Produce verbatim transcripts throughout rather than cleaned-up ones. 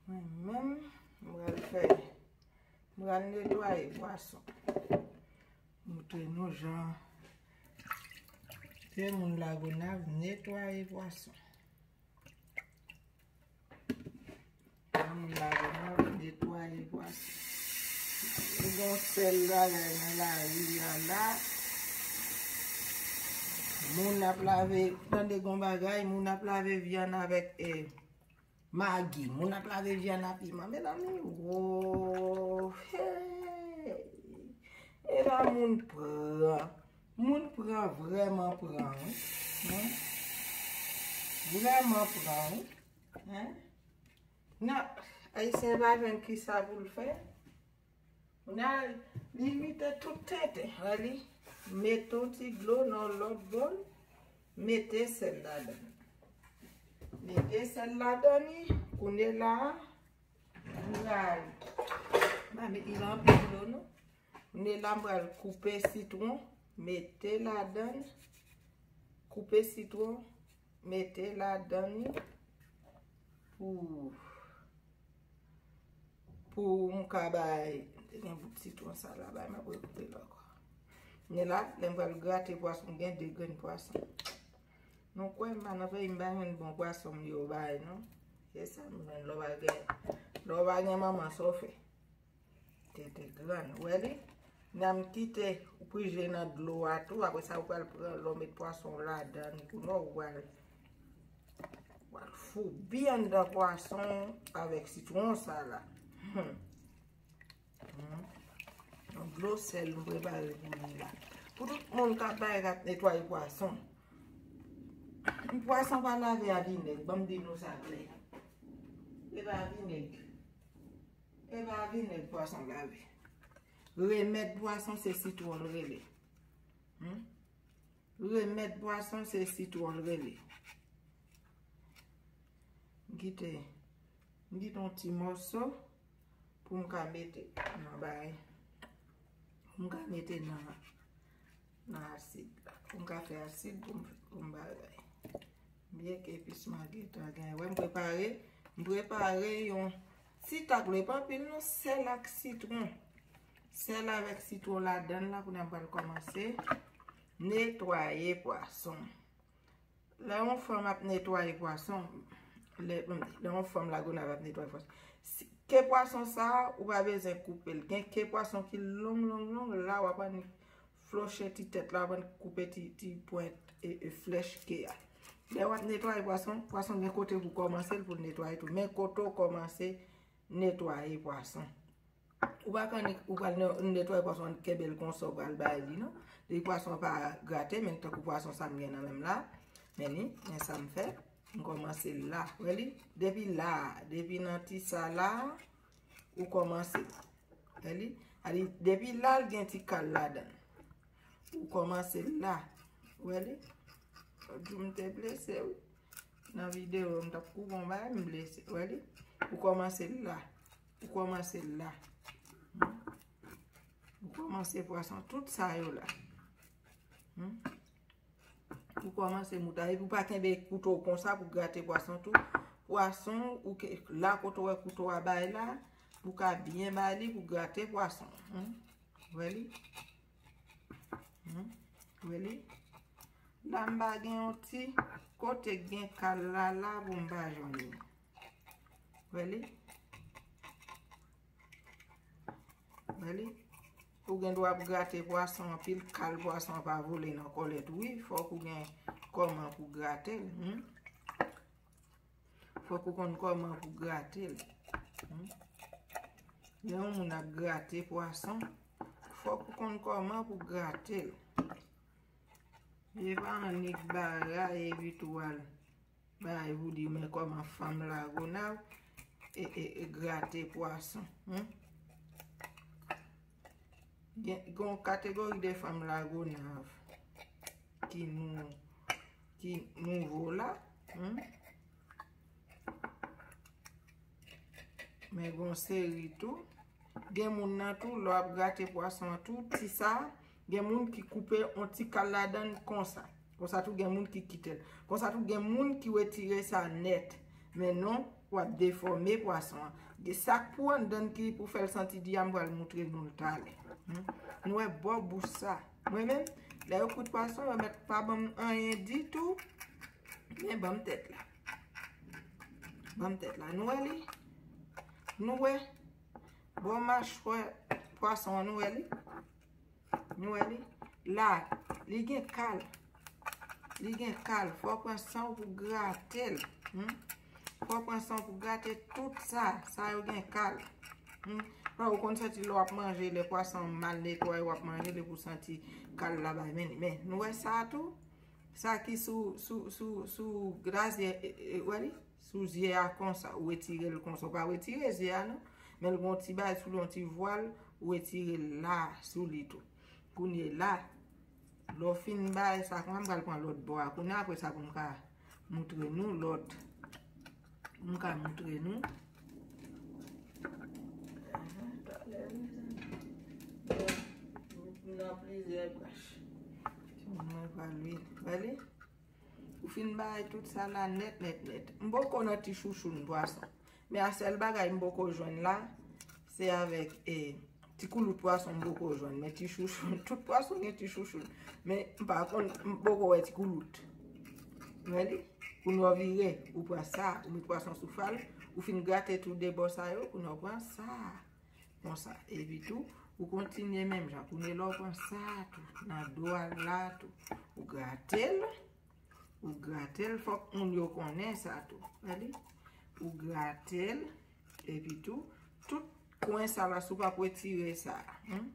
Mwen menm, m pral fè, m pral netwaye pwason. Montre nou jan ke moun Lagonav netwaye pwason. Jan moun Lagonav netwaye pwason. Li gen yon sèl bagay nan lari a la. Moun ap lave, tande gon bagay, moun ap lave vyann avèk, eh, Magi, moun ap lave vyann a piman, mezanmi, wo, hey. E la moun pran, moun pran, vrèman pran, wi. Hen? Vrèman pran, wi. Hen? Nan, Ayisyen pa jwenn kisa pou l fè. Kounye a, li imite tout tenten. Wè li, mete yon ti dlo nan lòt bòl, mete sèl ladan. Mete sèl ladan li, kounye la, m pral, m pa met li nan anpil dlo non. Kounye la, m pral koupe sitwon, mete ladan, koupe sitwon, mete ladan li pou pou m ka bay, te gen bout sitwon sa la, bay m ap rekoupe l ankò. Men la, lè m pral grate pwason, m gen de grenn pwason. Nou kwè m pa nan peyi m pa jwenn bon pwason m yo bay non. Se sa m jwenn lè w pa gen, lè w pa gen manman sa w fè. Tete grann, ou wè li? Nan m kite ou prije nan dlo a tou, apre sa ou pral pran lè w met pwason w ladan, ou wè ou pral Wal foubi anndan pwason avèk sitwon sa la. Hmm. Hmm. Yon dlo sèl nou prepare pou li la. Pou tout moun k ap bay, k ap netwaye pwason. Pwason pa lave a vinèg, ban m di nou sa klè. E pa vinèg. E pa vinèg pwason lave. Remèd pwason se sitwon l rele. Hmm? Remèd pwason se sitwon l rele. M kite, m kite yon ti mòso pou m ka mete nan bay. Pou m ka mete nan, nan asid la. Pou m ka fè asid pou m, pou m bagay. Byen ke epis mwen gentan gen. Wè m prepare, m prepare yon ti tak dlo, pa anpil non, sèl ak sitwon. Sèl avèk sitwon ladan l la, kounye a m pral kòmanse netwaye pwason. Lè yon fanm ap netwaye pwason, lè, lè yon fanm Lagonav ap netwaye pwason, si, ke pwason sa a, ou pa bezwen koupe l. Gen ke pwason ki long, long, long, la w ap annik floche ti tèt la, w ap annik koupe ti, ti pwent e, e flèch ke a. Lè w ap netwaye pwason, pwason gen kote pou kòmanse l pou l netwaye tou. Men kote w kòmanse netwaye pwason. Ou pa ka ne-, ou pral ne-, netwaye pwason an kenbe l konsa, ou pral bay li, non. Depi pwason an pa grate, men tankou pwason sa m gen nan men m la. Men li, men sa m fè. M kòmanse la. Wè li? Depi la, depi nan ti sa la, ou kòmanse. Wè li? A di, depi la, l gen ti kal ladan l. Ou kòmanse la. Wè li? Ou di m te blese, wi. Nan videyo, m t ap koupe yon bagay, m blese. Wè li? Ou kòmanse la. Ou kòmanse la. Hmm? Ou kòmanse pwason, tout sa yo la. Hmm? Ou kòmanse mouda. Epi ou pa kenbe kouto w konsa pou grate pwason tou. Pwason, ou ke, la kote w wè kouto a bay la, pou ka byen bay li pou grate pwason. Hmm? Wè li? Hmm? Wè li? La m pa gen yon ti kote k gen kal la, la pou m pa jwenn li. Wè li? Wè li? Ou gen dwa ap grate pwason anpil, kal pwason an pa vole nan kòlèt ou. Wi, fòk ou gen kòman pou grate l. Hmm? Fòk ou konn kòman pou grate l. Hmm? Lè yon moun ap grate pwason, fòk ou konn kòman pou grate l. E pa annik bagay epi tou al bagay pou di men kòman fanm Lagonav e, e, e grate pwason. Hmm? Gen, gen yon kategori de fanm Lagonav ki nou, ki nouvo la. Hmm? Men gen yon seri tou. Gen moun nan tou, lè w ap grate pwason an tou, ti sa, gen moun ki koupe yon ti kal ladan l konsa. Konsa tou, gen moun ki kite l. Konsa tou, gen moun ki retire sa nèt. Men non, W ap defòme pwason an. Gen sa k pou anndan ki pou fè l santi di a, m pral moutre nou l talè. Hmm? Nou wè bò bouch sa. Mwen menm, lè yo kwit pwason, yo mèt pa ban m anyen ditou. Men ban m tèt la. Ban m tèt la. Nou wè li? Nou wè? Bò machwè pwason an, nou wè li? Nou wè li? La, li gen kal. Li gen kal. Fò w pran san w pou grate l. Hmm? Fò w pran san w pou grate tout sa. Sa yo gen kal. Hmm? Fò w konn santi lè w ap manje, lè pwason an mal netwaye, w ap manje, lè pou santi kal la bay. Men, men, nou wè sa tou? Sa ki sou, sou, sou, sou glas, e, e, e, wè li? Sou zye a konsa, ou retire l konsa. Ou pa retire zye a, non. Men l gon ti bagay sou li, yon ti vwal, ou retire l la, sou li tou. Kounye la, lè w fin bay sa, konsa m pral pran lòt bò a. Kounye a, apre sa, pou m ka moutre nou lòt. M ka moutre nou. Nan plizyè brach. Ti moun mwen pral vin. Wè li? Ou fin bay tout sa la nèt, nèt, nèt. M poko nan ti chouchoun pwason. Men a sèl bagay m poko jwenn la, se avèk, e, ti koulout pwason m poko jwenn. Men ti chouchoun, tout pwason gen ti chouchoun. Men m pa konn, m poko wè ti koulout. Wè li? Kounye a w vire, ou pran sa, ou met pwason sou fa l, ou fin grate tou de bò sa yo, kounye a w pran sa. Konsa. Epi tou, ou kontinye menm jan. Kounye la, ou pran sa tou, nan do a la tou. Ou grate l, ou grate l, fòk moun yo konnen sa tou. Wè li? Ou grate l, epi tou, tout kwen sa la, si w p ap retire sa, hmm?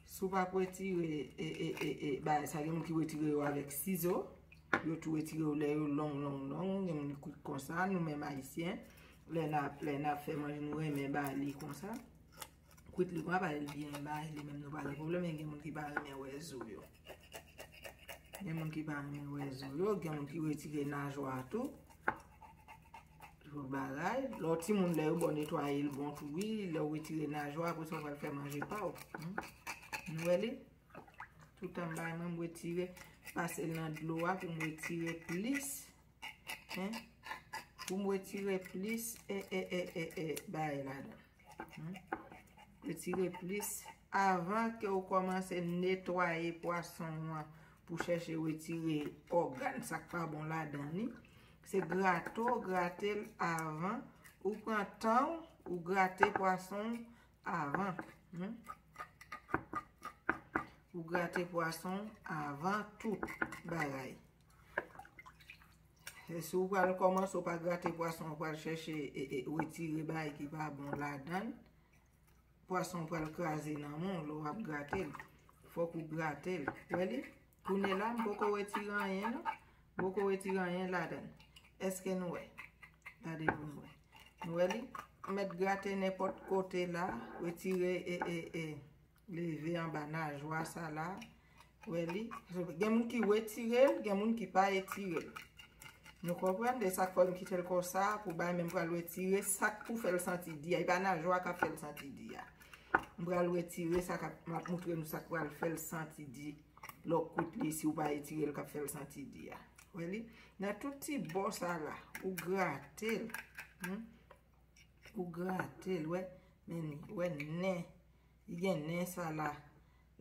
Si w p ap retire, e, e, e, e, bagay sa, gen moun ki retire yo avèk sizo. Yo tou retire yo lè yo long, long, long. Gen moun ki kwit konsa, nou menm Ayisyen. Lè n ap, lè n ap fè manje, nou renmen ba li konsa. Kwit li konsa, ba li byen, ba li menm, nou pa gen pwoblèm, men gen moun ki pa renmen wè zo yo. Gen moun ki pa renmen wè zo yo, gen moun ki retire najwa tou. Tout bagay. Lè w timoun, lè yo ba w netwaye l bon tou, wi. Lè w retire najwa, apre sa, w pral fè manje pa w. Hmm? Nou wè li? Toutan m bay mwen, m retire, pase l nan dlo a pou m retire plis. Hein? Pou m retire plis, e, e, e, e, e, bagay ladan. Hmm? Retire plis avan ke w kòmanse netwaye pwason an pou chèche retire ògàn sa k pa bon ladan li. Se grate w grate l avan. Ou pran tan w, ou grate pwason w avan. Hmm? Ou grate pwason w avan tout bagay. E si w pral kòmanse, w pa grate pwason, w pral chèche, e, e, retire bagay ki pa bon ladan l. Pwason pral kraze nan men w lè w ap grate l. Fòk ou grate l. Wè li? Kounye la, m poko retire anyen, non. M poko retire anyen ladan l. Èske nou wè? Gade pou nou wè. Nou wè li? Ou mèt grate nenpòt kote la. Retire, e, e, e. Leve anba najwa sa la. Wè li? Gen moun ki retire l, gen moun ki pa etire l. Nou konprann? De sa k fè m kite l konsa, pou bay, men m pral retire sa k pou fè l santi di a. E pa najwa k ap fè l santi di a. M pral retire sa k ap, m ap moutre nou sa k pral fè l santi di. Lè w kwit li, si w pa etire l, k ap fè l santi di a. Wè li? Nan tout ti bò sa la, ou grate l. Hmm? Ou grate l, wè. Men li, wè nen. Li gen nen sa la.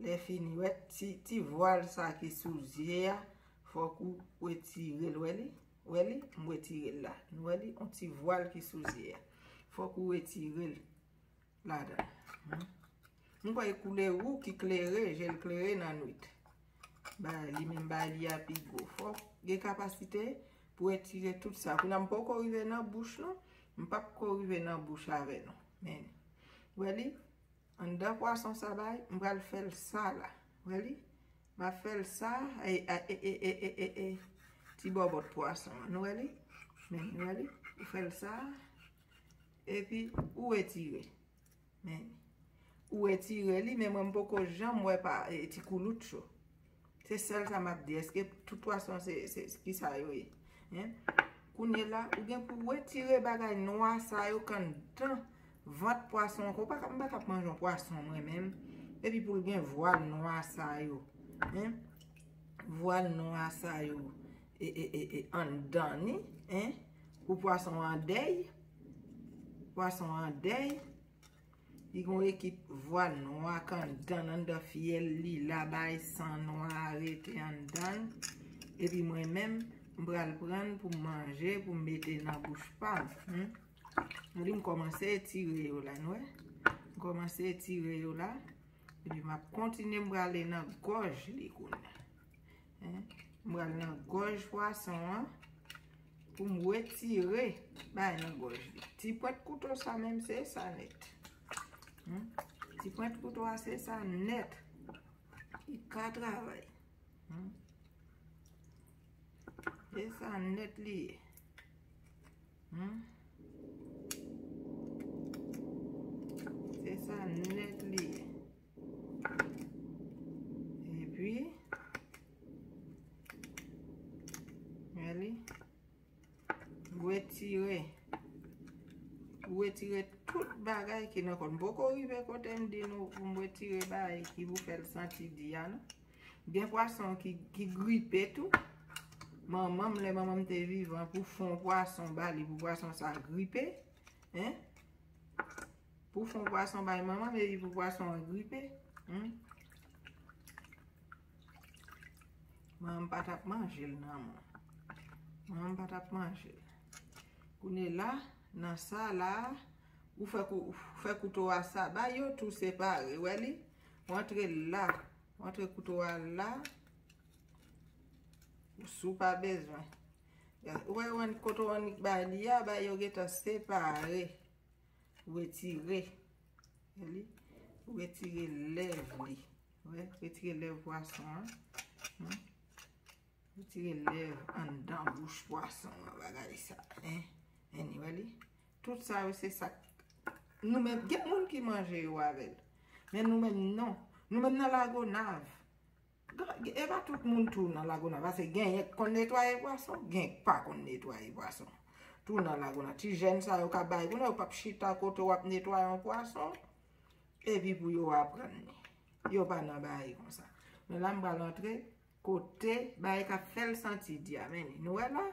Lè fini, wè ti, ti vwal sa ki sou zye a, fòk ou retire l, wè li? Wè li? M retire l la. Nou wè li? Yon ti vwal ki sou zye a. Fòk ou retire l ladan. Hmm. M kwè e koulè wou ki klere, je l klere nan nwit. Ba li menm, ba li a pi gwo. Fòk gen kapasite pou retire tout sa. Kounye a m poko rive nan bouch, non. M p ap ko rive nan bouch avè nou. Men, wè li? Anndan pwason sa bay, m pral fè l sa la. Wè li? M ap fè l sa, e, e, e, e, e, e, e, ti bòbòt pwason an. Nou wè li? Men, nou wè li? Ou fè l sa, epi ou retire. Men, ou retire li, men mwen m poko janm wè pa, e, ti koulout yo. Se sèl sa m ap di. Èske tout pwason se, se, se ki sa yo ye? Hein? Kounye la, ou gen pou retire bagay nwa sa yo k anndan vant pwason an. Ou pa ka, m pa ka manje yon pwason mwen menm. Epi pou l gen vwal nwa sa yo. Hein? Vwal nwa sa yo. E, e, e, e, anndan ni, hein? Pou pwason an dèy, pwason an dèy, li gon ekip vwal nwa k anndan, anndan fyèl li la, bay san nwa a rete anndan. Epi mwen menm, m pral pran pou m manje, pou m mete nan bouch pa m. Hmm? Gade, m kòmanse etire yo la, nou wè? M kòmanse etire yo la. Epi m ap kontinye, m prale nan gòj li kounye a. Hein? M pral nan gòj pwason an pou m retire bay nan gòj li. Ti pwent kouto sa menm, se sa nèt. Hmm? Ti pwent kouto a, se sa nèt. Li ka travay. Hmm? Se sa nèt li ye. Hmm? Se sa nèt li ye. Epi, gade, retire. Retire tout bagay ki nan kò l. M poko rive kote m di nou pou m retire bagay ki pou fè l santi di a, non. Gen pwason ki, ki gripe tou. Manman m, lè manman m te vivan, pou fon pwason ba li, pou pwason sa gripe, hein? Pou fon pwason bay manman m, epi pou pwason an gripe. Hmm? Manman m pa t ap manje l nan mwen. Manman m pa t ap manje l. Kounye la, nan sa la, ou fè kou-, ou fè kouto a sa, bay yo tou separe, wè li? Ou antre l la, ou antre kouto a la, si w pa bezwen. Ou wè, ou annik kote ou annik bay li a, bay yo gentan separe. Retire. Wè li? Retire lèv li. Wè, retire lèv pwason an. Hmm? Retire lèv anndan bouch pwason an, bagay sa, hein? Anyway, wè li? Tout sa yo, se sa k-, nou menm, gen moun ki manje yo avè l. Men nou menm, non. Nou menm nan Lagonav. Ga-, e pa tout moun tou nan Lagonav, paske genyen k konn netwaye pwason, gen k pa konn netwaye pwason. Tou nan Lagonav, ti jèn sa yo ka bay kounye a, yo p ap chita kote w ap netwaye yon pwason, epi pou yo aprann li. Yo pa nan bagay konsa. Men la, m pral antre kote bagay k ap fè l santi di a. Men li, nou wè la?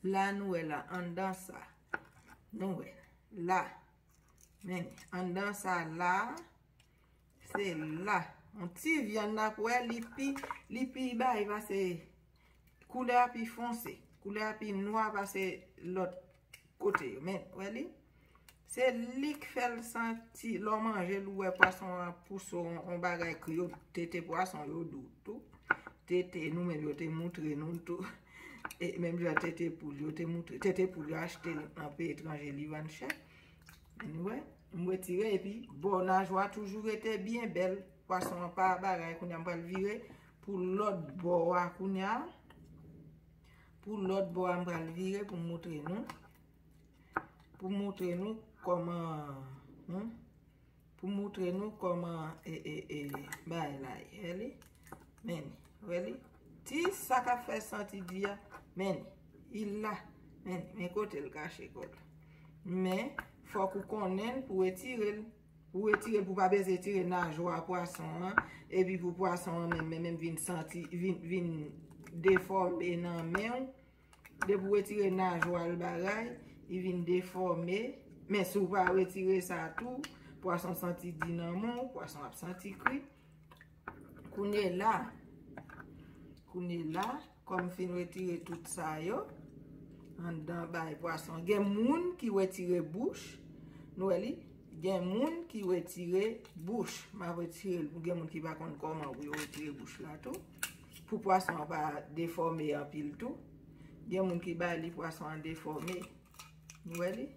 La nou wè la, anndan sa. Nou wè la. Men, anndan sa la, se la. Yon ti vyann n ap wè, li pi, li pi bay pase, koulè a pi fonse. Koulè a pi nwa pase lòt kote yo. Men, wè li? Se li k fè l santi, lè w manje l, ou wè pwason an pouse w yon, yon bagay kri, yo, tete pwason yo dou tou. Tete, nou menm yo te moutre nou tou. E menm jan tete poul, yo te moutre, tete poul yo achte l nan peyi etranje, li vann chè. Anyway, m retire epi bò najwa toujou rete byen bèl. Pwason an pa bagay, kounye a m pral vire pou lòt bò a kounye a. Pou lòt bò a m pral vire pou m moutre nou. Pou moutre nou kòman, hmm? Pou moutre nou kòman, e, e, e, bagay la ye. Wè li? Men li, wè li? Ti sa k ap fè santi di a, men li, li la. Men li, men kote l kache kò l. Men, fòk ou konnen l pou w etire l. Pou w etire l, pou w pa bezwen etire najwa pwason an, epi pou pwason an menm, men menm vin santi, vin, vin defòme nan men w. Depi w retire najwa l bagay, li vin defòme. Men si w pa retire sa tou, pwason santi di nan men w, pwason ap santi kri. Kounye la, kounye la, kòm m fin retire tout sa yo, anndan bay pwason. Gen moun ki retire bouch, nou wè li? Gen moun ki retire bouch. M ap retire l. Gen moun ki pa konn kòman pou yo retire bouch la tou. Pou pwason an pa defòme anpil tou. Gen moun ki bay li pwason an defòme. Nou wè li?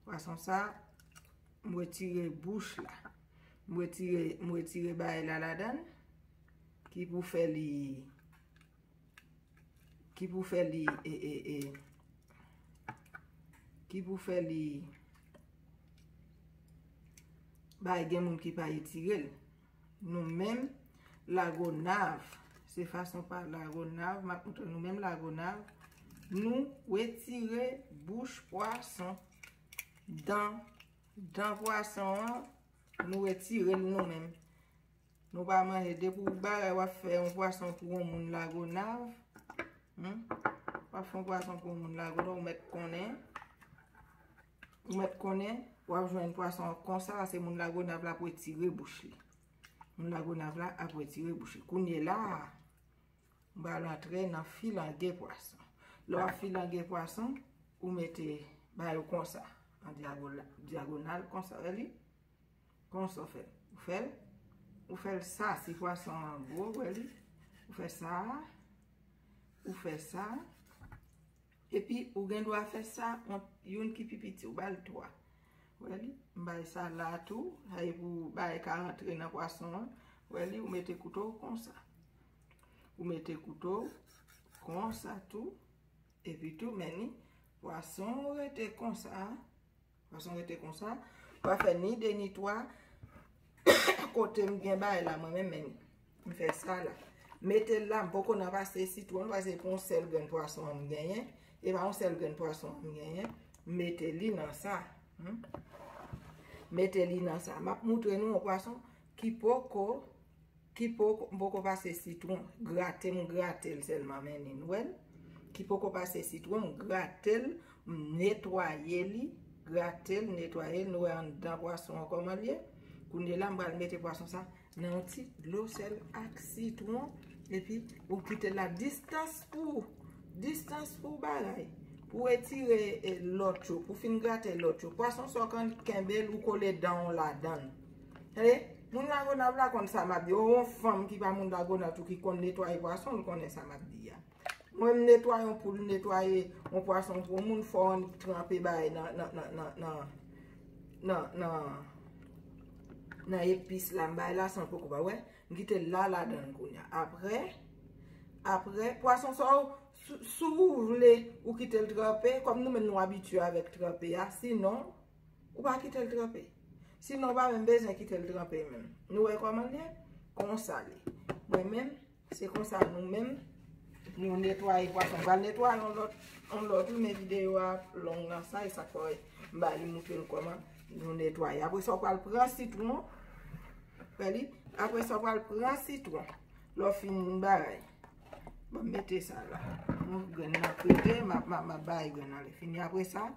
Pwason sa, m retire bouch la. M retire, m retire bagay la ladan l. Ki pou fè li, ki pou fè li, e, e, e, ki pou fè li, bay gen moun ki pa etire l. Nou menm, Lagonav, se fason pa Lagonav, m ap montre nou menm Lagonav, nou retire bouch pwason, dan, dan pwason an, nou retire l nou menm. Nou pa manje, depi w bagay w ap fè yon pwason pou yon moun Lagonav, hmm? W Ap fè yon pwason pou moun Lagonav, ou mèt konnen. Ou mèt konnen, w ap jwenn pwason an konsa, paske moun Lagonav la ap retire bouch li. Moun Lagonav la ap retire bouch li. Kounye la a, m pral antre nan filange pwason. Lè w ap filange pwason, ou mete ba yo konsa, an dyagonal, dyagonal, konsa, wè li? Konsa w fè l. Ou fè l, ou fè l sa, si pwason an gwo, wè li? Ou fè sa, ou fè sa, epi ou gen dwa fè sa, yon, youn ki pi piti, ou ba l twa. Wè li? M bay sa la tou, sa e pou bagay ka rantre nan pwason an. Wè li? Ou mete kouto w konsa. Ou mete kouto w konsa tou. Epi tou, men ni, pwason rete konsa. Pwason rete konsa. W a fè ni de ni twa. Kote m gen bagay la, mwen menm, men ni. M fè sa la. Mete l la, m poko nan pase sitwon, paske pou yon sèl grenn pwason an m genyen. E pa yon sèl grenn pwason an m genyen. M mete li nan sa. Hmm? Mete li nan sa. M ap moutre nou yon pwason ki poko ki poko, m poko pase sitwon. Grate, m grate l sèlman, men ni, nou wè l? Ki poko pase sitwon, m grate l, m netwaye li, grate l, netwaye l, nou wè anndan pwason an kòman l ye? Kounye la, m pral mete pwason sa nan yon ti dlo sèl ak sitwon, epi ou kite l la distans pou, distans pou bagay, pou etire, eh, lòt yo, pou fin grate lòt yo. Pwason sa w ka kenbe l, ou kole dan w ladan l. Tande? Moun Lagonav la konn sa m ap di. Ou yon fanm ki pa moun Lagonav tou ki konn netwaye pwason, ou konnen sa m ap di a. Mwen, m netwaye yon poul, m netwaye yon pwason pou moun, fò annik tranpe bagay nan, nan, nan, nan, nan, nan, nan, nan epis la, m bay la san poko pa wè. M kite l la ladan l kounye a. Apre, apre, pwason sa w, si, si w vle, ou kite l tranpe, kòm nou menm nou abitye avèk tranpe a, sinon, ou pa kite l tranpe. Sinon, ou pa menm bezwen kite l tranpe menm. Nou wè kòman l ye? Konsa l ye. Mwen menm, se konsa nou menm, nou netwaye pwason. M pral netwaye yon lòt, yon lòt, wi, men videyo a ap long nan sa, e sa k fè m ba li moutre nou kòman nou netwaye. Apre sa, w pral pran sitwon, wè li? Apre sa, w pral pran sitwon. Lè w fin bagay. Bon, mete sa la. Yon grenn nan prete, m ap, m ap, m ap bay grenn nan lè fini. Apre sa,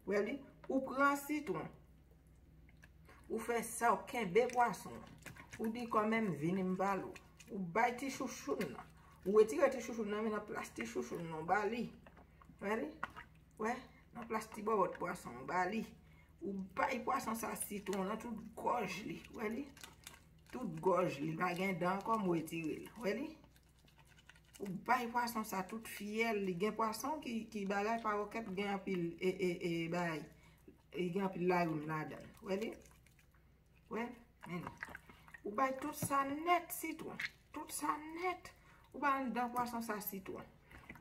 wè li, ou pran sitwon. Ou fè sa, ou kenbe pwason. Ou di kòmèm vini m ba l ou. Ou bay ti chouchoun nan. Ou retire ti chouchoun nan, men nan plas ti chouchoun nan, ou ba li. Wè li? Wè, nan plas ti bòbòt pwason, ou ba li. Ou bay pwason sa sitwon nan tout gòj li. Wè li? Tout gòj li, pa gen dan ankò, m retire l. Wè li? Ou bay pwason sa tout fyèl li. Gen pwason ki, ki bagay pawokèt, gen anpil, e, e, e, bagay. E gen anpil larim ladan l. Wè li? Wè? Men li. Ou bay tout sa nèt sitwon. Tout sa nèt. Ou bay anndan pwason sa sitwon.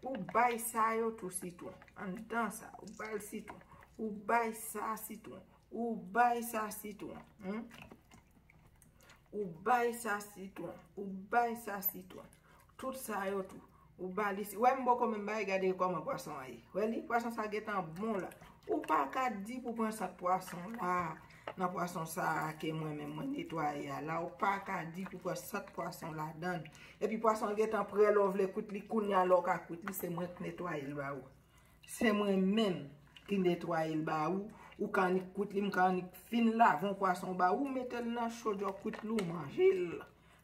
Ou bay sa yo tou sitwon. Anndan sa, ou bay l sitwon. Ou bay sa sitwon. Ou bay sa sitwon. Hmm? Ou bay sa sitwon. Ou bay sa sitwon. Tout sa yo tou. Ou ba li si-, wè m poko menm bay, gade kòman pwason an ye. Wè li, pwason sa gentan bon la. Ou pa ka di pou pran sant pwason la. Nan pwason sa a ke mwen menm mwen netwaye a la, ou pa ka di pou pran sant pwason ladan l. Epi pwason an gentan prè, lè w vle kwit li, kounye a lè w ka kwit li, se mwen k netwaye l ba ou. Se mwen menm ki netwaye l ba ou. Ou ka annik kwit li, m ka annik fin lave yon pwason ba ou, mete l nan chodyè, w kwit li, w manje l.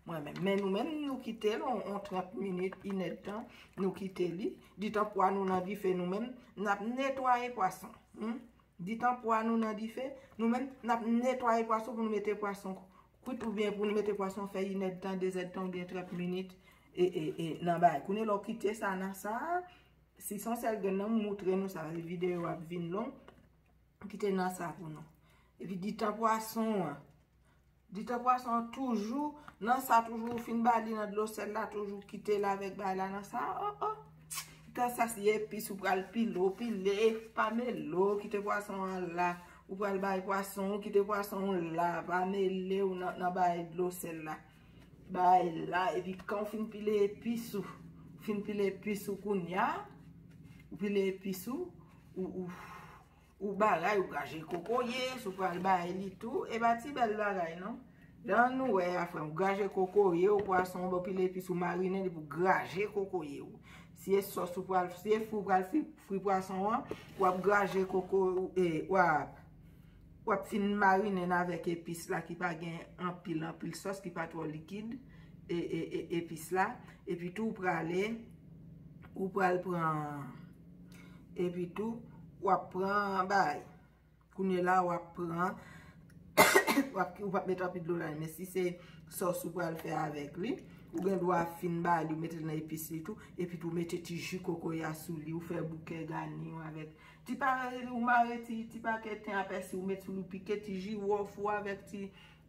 Mwen menm. Men nou menm, nou kite l on, on trant minit, inèdtan, nou kite li. Ditan pwa nou nan dife, nou menm, n ap netwaye pwason. Hmm? Ditan pwa nou nan dife, nou menm, n ap netwaye pwason pou nou mete pwason kwit oubyen pou nou mete pwason fè inèdtan, dezèdtan oubyen trant minit e, e, e, nan bagay. Kounye a lè w kite sa nan sa, si se yon sèl grenn nan, m moutre nou sa, videyo a ap vin long. Kite nan sa pou nou. Epi ditan pwason an. Ditan pwason an toujou nan sa, toujou ou fin ba li nan dlo sèl la, toujou kite l avèk bagay la nan sa. Oh, oh. Tan sa si epis ou pral pile, w pile, pa mele w, kite pwason an la. Ou pral bay pwason, ou kite pwason an la, pa mele w nan, nan bagay dlo sèl la. Bagay la, epi kan w fin pile epis ou, fin pile epis ou kounye a, ou pile epis ou, ou, ou, ou bagay, ou gaje kokoye, si w pral bay li tou, e pa ti bèl bagay non. Dan nou wè a frè m, ou gaje kokoye, ou pwason, ou pile epis ou marinen li pou gaje kokoye ou. Si e sòs ou pral, si e fri ou pral fri, fri pwason an, w ap graje koko, e, w ap, w ap fin marinen l avèk epis la ki pa gen anpil, anpil sòs, ki pa twò likid, e, e, e, epis la. Epi tou, ou prale, ou pral pran, epi tou, w ap pran bay. Kounye la, w ap pran, w ap, ou p ap met anpil dlo la, men si se sòs ou pral fè avèk li, ou gen dwa fin ba li, ou mete nan epis li tou, epi tou mete ti ji kokoya sou li, ou fè bouke gani w avèk ti pa, ou mare ti, ti pakèt ten a pèsi, ou met sou li, ou pike ti jiwòf ou avèk ti,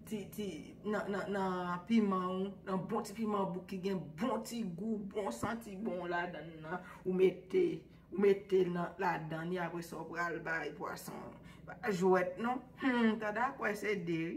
ti, ti, nan, nan, nan piman ou, nan bon ti piman bouk ki gen bon ti gou, bon santi bon ladan nan, ou mete, ou mete nan, ladan li, apre sa, ou pral bay pwason. Pa jwèt non. Hmm, tande a kwè se de, wi.